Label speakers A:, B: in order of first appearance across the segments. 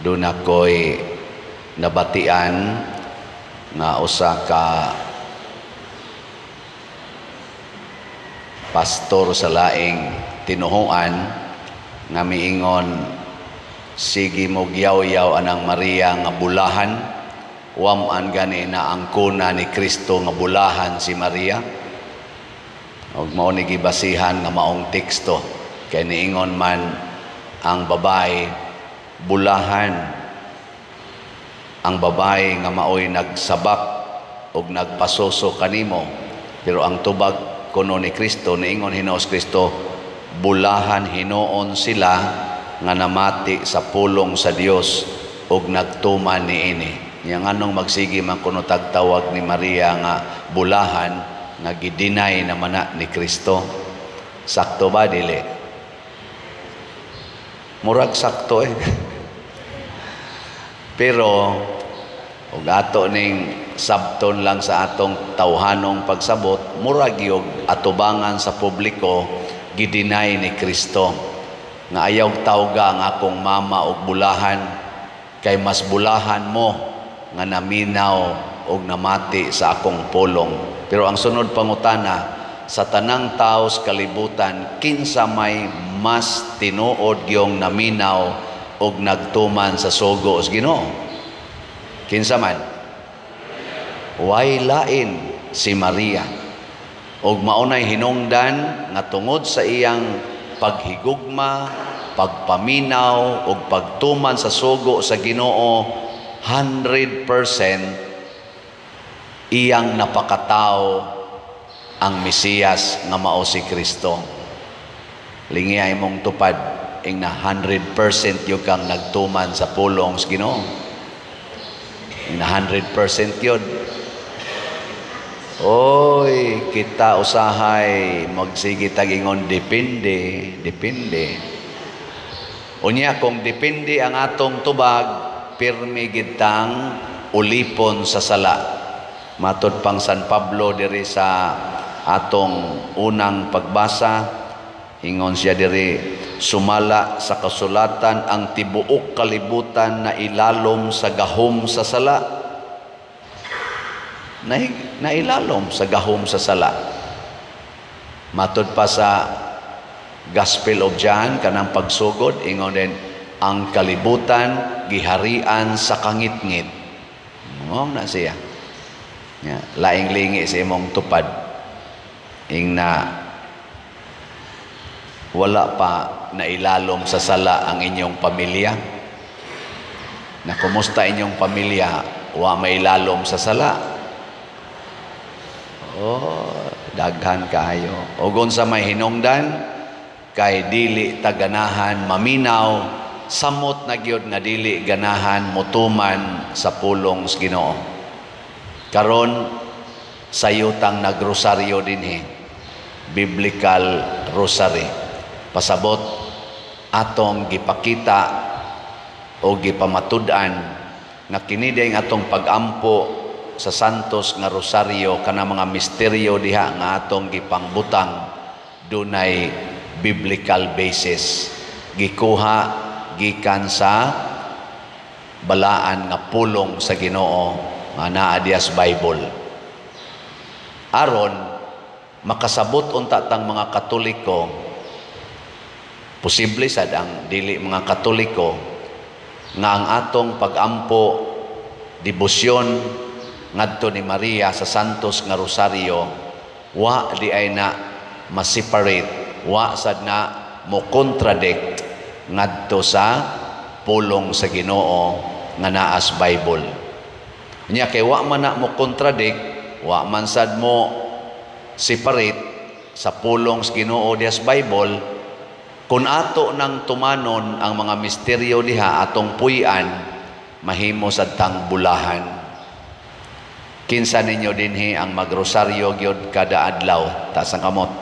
A: Duna ko'y nabatian nga usa ka pastor sa laing tinuhuan nga miingon, sige mo gyaw-yaw anang Maria nga bulahan, wam-an gani na ang kuna ni Kristo nga bulahan si Maria. Og mao ni gibasihan nga maong teksto kay niingon man ang babae, bulahan ang babae nga maoy nagsabak og nagpasuso kanimo. Pero ang tubag kuno ni Kristo, niingon Hinoos Kristo, bulahan hinuon sila nga namati sa pulong sa Dios og nagtuman niini. Nya nganong magsige man kuno tagtawag ni Maria nga bulahan nga gideny naman na ni Kristo? Sakto ba dili? Murag sakto eh. Pero ug ato ning sabton lang sa atong tawhanong pagsabot, murag yog atubangan sa publiko gideny ni Kristo nga ayaw tawga ang akong mama og bulahan kay mas bulahan mo nga naminaw og namati sa akong pulong. Pero ang sunod pangutana, sa tanang tao sa kalibutan, kinsa may mas tinuod gyong naminaw og nagtuman sa sugo sa Ginoo? Kinsa man? Way lain si Maria. Og maunay hinungdan nga tungod sa iyang paghigugma, pagpaminaw ug pagtuman sa sugo sa Ginoo, 100% iyang napakatao ang Mesiyas nga mao si Kristo. Lingi ay mong tupad ing na 100% yun kang nagtuman sa pulong sa Ginoo. Ing na 100% yun. Oy, kita usahay magsige tag-ingon depende, depende. Unya kung depende ang atong tubag, pirmi gitang ulipon sa sala. Matod pang San Pablo diri sa atong unang pagbasa, ingon siya diri, sumala sa kasulatan ang tibuok kalibutan na ilalom sa gahom sa sala. Nailalom sa gahom sa sala. Matod pa sa Gospel of John, kanang pagsugod, ingon din, ang kalibutan giharian sa kangitngit. Mao na siya. Ya, laing lingi sa imong tupad. Ing na wala pa nailalom sa sala ang inyong pamilya. Na kumusta inyong pamilya, wa mailalom sa sala. Oh, daghan kaayo. Og unsa may hinungdan, kay dili taganahan maminaw, samot na gyud nga dili ganahan motuman sa pulong sa Ginoo. Karon sayutang nagrosaryo dinhi, biblical rosary. Pasabot atong gipakita o gipamatud-an nga kini ang atong pagampo sa Santos nga Rosaryo, kana mga misteryo diha nga atong gipangbutang, dunay biblical basis, gikuha gikan sa balaan nga pulong sa Ginoo nga naa diha sa Bible, aron makasabot unta tang mga Katoliko. Posible sad ang dili mga Katoliko nga ang atong pagampo, debosyon ngadto ni Maria sa Santos nga Rosario, wa di ay na ma-separate, wa sad na mo contradict ngadto sa pulong sa Ginoo nga naa sa Bible. Nya kay wa man na mo contradict, wa man sad mo separate sa pulong sa Ginoo diha sa Bible, kun ato nang tumanon ang mga misteryo diha, atong puy-an, mahimo sad tang bulahan. Kinsa ninyo dinhi ang magrosaryo gyud kada adlaw? Taas ang kamot.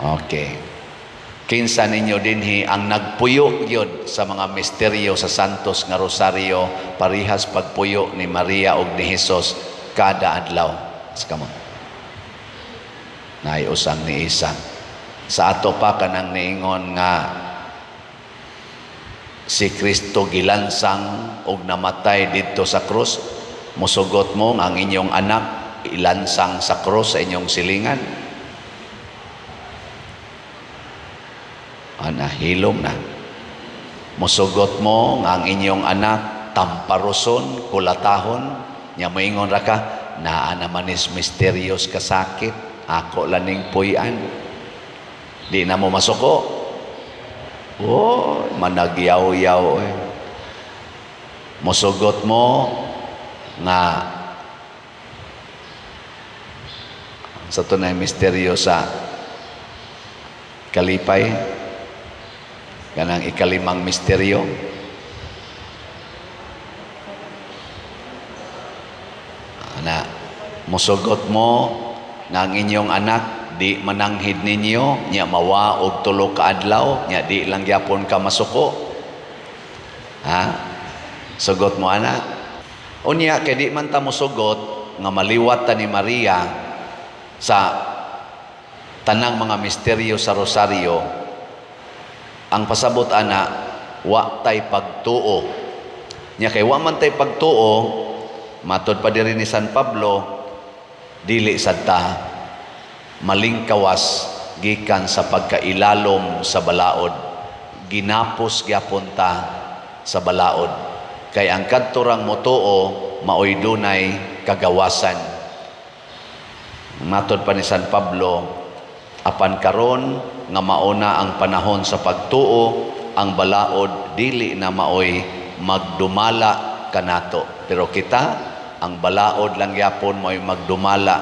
A: Okay. Kinsa ninyo dinhi ang nagpuyo gyud sa mga misteryo sa Santos nga Rosario, parihas pagpuyo ni Maria ug ni Hesus kada adlaw? Taas kamot. Naay usang ni isa. Sa ato pa kanang niingon nga Si Kristo gilansang og namatay didto sa krus. Musugot mo nga ang inyong anak ilansang sa krus sa inyong silingan? Ana, hilom na. Musugot mo nga ang inyong anak tamparuson, kulatahon, nya moingon ra ka, naa naman is mysterious kasakit, ako laning puy-an. Di na mo masuko. Oh, managyaw-yaw eh. Musugot mo nga sa tunay misteryo sa kalipay, kanang ikalimang misteryo, na musugot mo nga ang inyong anak di mananghid ninyo, nya mawa og tulo ka adlaw, nya di lang gyapon ka masuko. Ha? Sugot mo ana? Unya kay di man ta mosugot nga maliwat ta ni Maria sa tanang mga misteryo sa rosaryo, ang pasabot ana, wa tay pagtuo. Nya kay wa man tay pagtuo, matod pa diri ni San Pablo, dili sad ta malingkawas gikan sa pagkailalom sa balaod. Ginapos gyapon ta sa balaod. Kay ang kadturang motuo maoy dunay kagawasan. Matod pa ni San Pablo, apan karon nga mauna ang panahon sa pagtuo, ang balaod dili na maoy magdumala kanato. Pero kita, ang balaod lang gyapon maoy magdumala.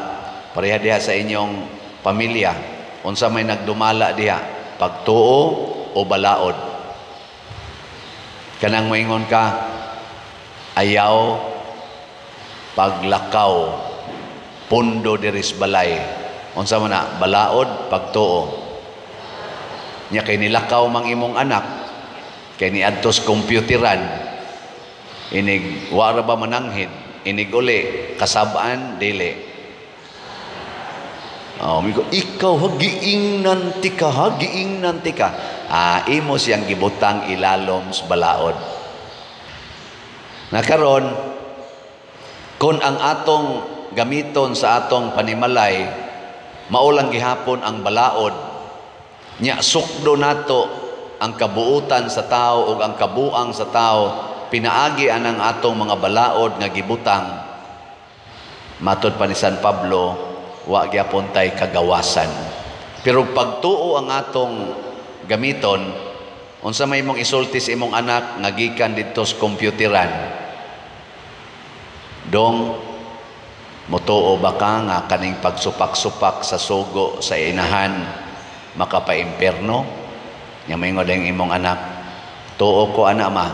A: Pareha diha sa inyong pamilya, unsa may nagdumala diha, pagtuo o balaod? Kanang moingon ka, ayaw paglakaw, pundo diris balay. Unsa man na, balaod, pagtuo? Nya kay nilakaw mang imong anak, kay niadtos computeran, inig wara ba mananghid, inig uli, kasabaan, dili. Oh, migo, ikaw hagiingnan tika, hagiingnan tika. Ah, imo siyang gibutang ilalom sa balaod. Nakaron, kung ang atong gamiton sa atong panimalay, maulang gihapon ang balaod, nya sukdo nato ang kabuutan sa tao o ang kabuang sa tao, pinaagi anang atong mga balaod nga gibutang. Matod pa ni San Pablo, wa gyapon tay kagawasan. Pero pagtuo ang atong gamiton, unsa may imong isulti sa imong anak nga gikan didto sa computeran? Dong, motuo ba ka nga kaning pagsupak-supak sa sugo sa inahan makapaimpierno? Nya moingon ang imong anak, tuo ko ana ma,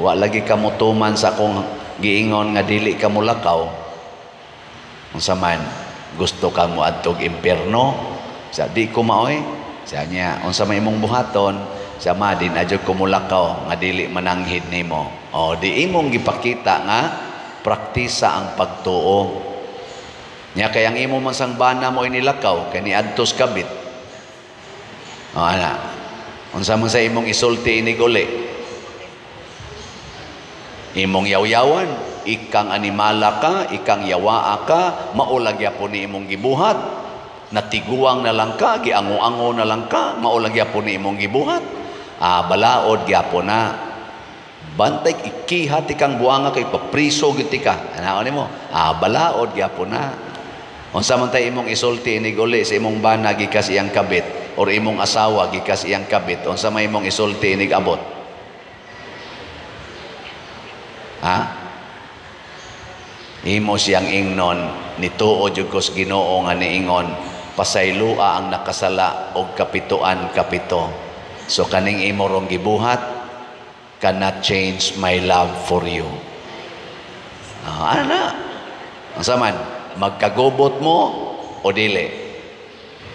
A: wa lagi ka motuman sa akong giingon nga dili ka molakaw. Unsa man, gusto ka moadtog impierno? Sa di ko maoy. Sa niya, unsa may imong buhaton? Sa ma, di na jud ko molakaw nga dili mananghid nimo. O di imong gipakita nga praktisa ang pagtuo. Nya kay ang imo man sang bana mo inilakaw kay niadtos kabit. O ana, unsa man sa imong isulti inig uli? Imong yawyawan, ikang animala ka, ikang yawaa ka, maulag gyapon ni imong gibuhat. Natiguang na lang ka, giango-ango na lang ka, maulag gyapon ni imong gibuhat. Ah, balaod gyapon na. Bantay ikiha tikang buanga kay papriso gyud tika. Ana nimo? Ah, balaod gyapon na. Unsa man tay imong isulti inig uli sa imong bana gikas iyang kabit or imong asawa gikas iyang kabit, unsa may imong isulti inig abot? Ha? Imo siyang ingnon, nituo jud ko sa Ginoo nga niingon, pasaylua ang nakasala og kapituan kapito. So kaning imo rong gibuhat cannot change my love for you. Ah, ana. Unsa man, magkagubot mo o dili?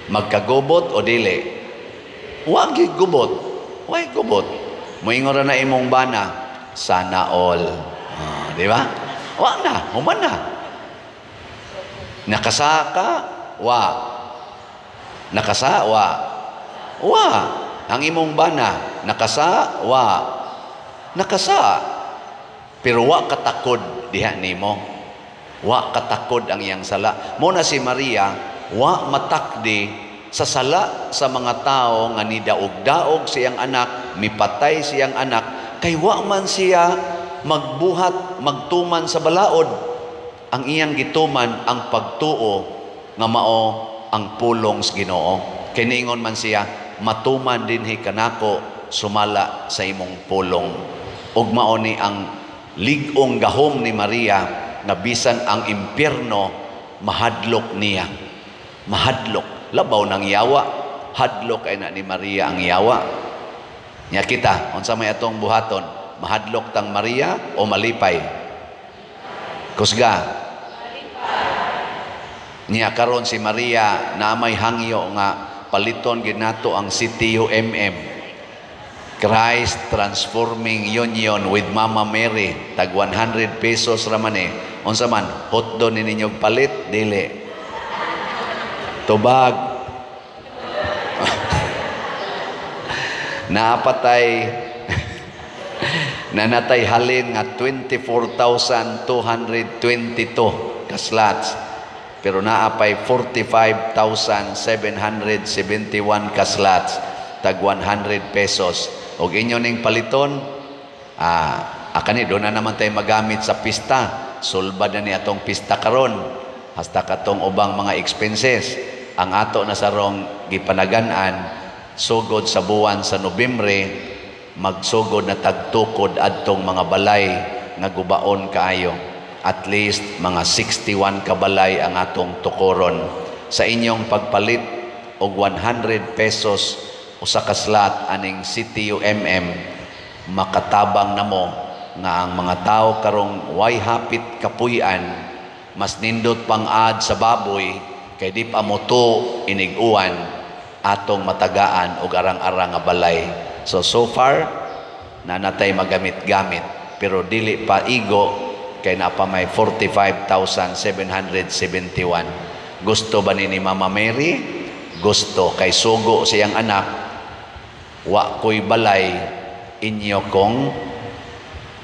A: Magkagubot o dili? Wa gyud gubot. Way gubot. Moingon ra na imong bana, sana all. Ah, di ba? Wa na, human na. Nakasaka, wa. Nakasa, wa. Wa. Ang imong bana nakasa, wa nakasa, pero wa katakod diha nimo, wa katakod ang iyang sala. Mo na si Maria wa matakdi sa sala sa mga tao nga nidaog-daog siyang anak, mipatay siyang anak, kay wa man siya magbuhat, magtuman sa balaod. Ang iyang gituman ang pagtuo nga mao ang pulong sa Ginoo. Kay niingon man siya, "Matuman dinhi kanako sumala sa imong pulong." Ug mao ni ang lig-ong gahom ni Maria nga bisan ang impyerno mahadlok niya. Mahadlok. Labaw ng yawa, hadlok ay na ni Maria ang yawa. Nya kita, unsa may atong buhaton? Mahadlok tang Maria o malipay? Kusga. Niya karon si Maria na may hangyo nga paliton gid nato ang CTUMM. Christ Transforming Union with Mama Mary, tag 100 pesos ra man eh. Unsa man, hotdog ni ninyo palit? Dili. Tubag. Naapatay nanatay halin nga 24,222 ka slots, pero naapay 45,771 ka slots, tag 100 pesos og inyo ning paliton. Akani do na naman tayo magamit sa pista. Sulbad na ni atong pista karon hasta katong ubang mga expenses. Ang ato na sarong gipanagan-an, sugod sa buwan sa Nobyembre, magsugod na tagtukod adtong mga balay nga gubaon kaayo. At least mga 61 ka balay ang atong tukoron. Sa inyong pagpalit og 100 pesos usa ka slot aning CTUMM, makatabang namo nga ang mga tao karong way hapit kapuy-an, mas nindot pang ad sa baboy kay di pa moto inig-uwan, atong matagaan og arang-arang nga balay. So far nanatay magamit-gamit, pero dili pa igo kay naa pa may 45,771. Gusto ba ni Mama Mary? Gusto, kay sugo siyang anak, wa ko'y balay, inyo kong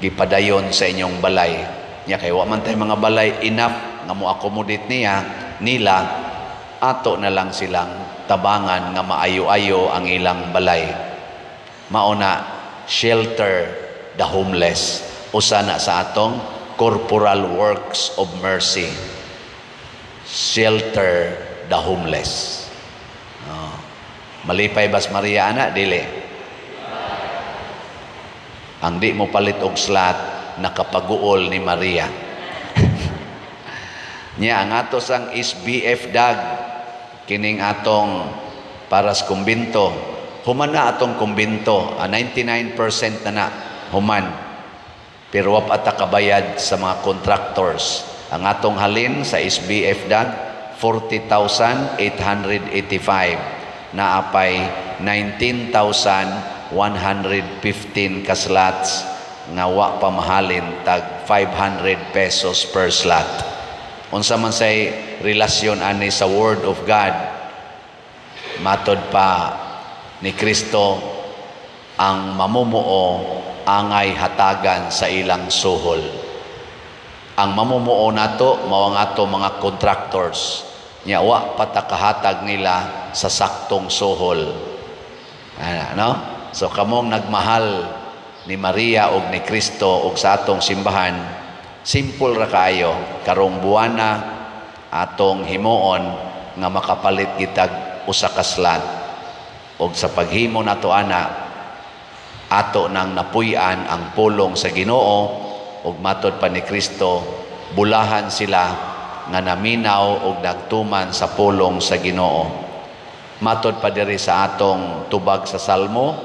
A: gipadayon sa inyong balay. Nya kay wa man tay mga balay enough nga mo accommodate niya nila, ato na lang silang tabangan nga maayo-ayo ang ilang balay. Mao na shelter the homeless, usa na sa atong corporal works of mercy. Shelter the homeless. Oh. Malipay bas Maria ana? Dili. Ang di mo palit og slot, nakapaguol ni Maria. Nya ang ato sang SBF dag, kining atong para sa kumbinto. Human na atong kumbinto, 99% na na human. Pero wa pa ta kabayad sa mga contractors. Ang atong halin sa SBF dag 40,885, naapay 19,115 ka slots nga wa pa mahalin, tag 500 pesos per slot. Unsa man say relasyon ani sa Word of God? Matod pa ni Kristo, ang mamumuo angay hatagan sa ilang suhol. Ang mamumuo nato mao ang ato mga contractors. Nya wa pa ta kahatag nila sa saktong suhol. Ano? So kamong nagmahal ni Maria og ni Kristo og sa atong simbahan, simple ra kaayo. Karong buwana atong himuon nga makapalit gitag usa ka slot. Og sa paghimo nato ana, ato nang napuy-an ang pulong sa Ginoo. Og matod pa ni Kristo, bulahan sila nga naminaw og nagtuman sa pulong sa Ginoo. Matod pa diri sa atong tubag sa Salmo,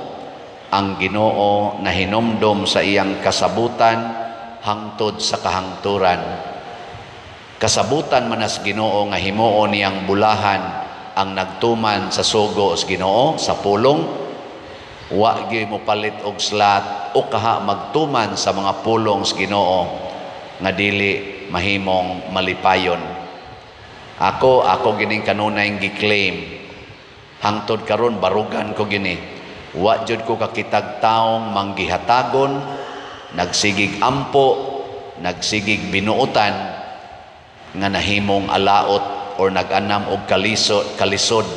A: ang Ginoo nahinumdom sa iyang kasabutan hangtod sa kahangturan. Kasabutan manas Ginoo nga himuon niyang bulahan ang nagtuman sa sugo sa Ginoo sa pulong. Wa gyud mo palit og slot o kaha magtuman sa mga pulong sa Ginoo nga dili mahimong malipayon. Ako gining kanunay gi-claim. Hangtod karon barugan ko gini. Wa jud ko kakitag taong manggihatagon, nagsigig ampo, nagsigig binuotan nga nahimong alaot or nag-anam og kalisod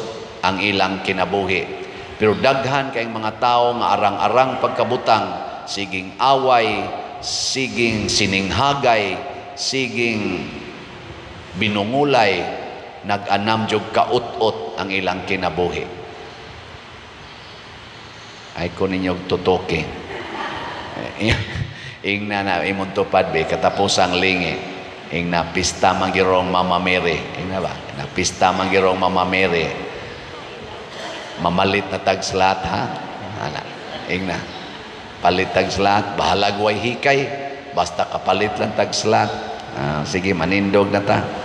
A: ang ilang kinabuhi. Pero daghan kay mga tao nga arang-arang pagkabutang, siging away, siging sininghagay, siging binungulay, nag-anam jud kaut-ot ang ilang kinabuhi. Ay ko ninyo tutoki. Ingna na imong tupad be katapusang lingi. Ingna pista manggirong Mama Mary. Ingna ba? Na pista manggirong Mama Mary. Mamalit na tag slat, ha. Ana. Ingna. Palit tag slat, bahalag way hikay, basta kapalit lang tag slat. Ah, sige, manindog na ta.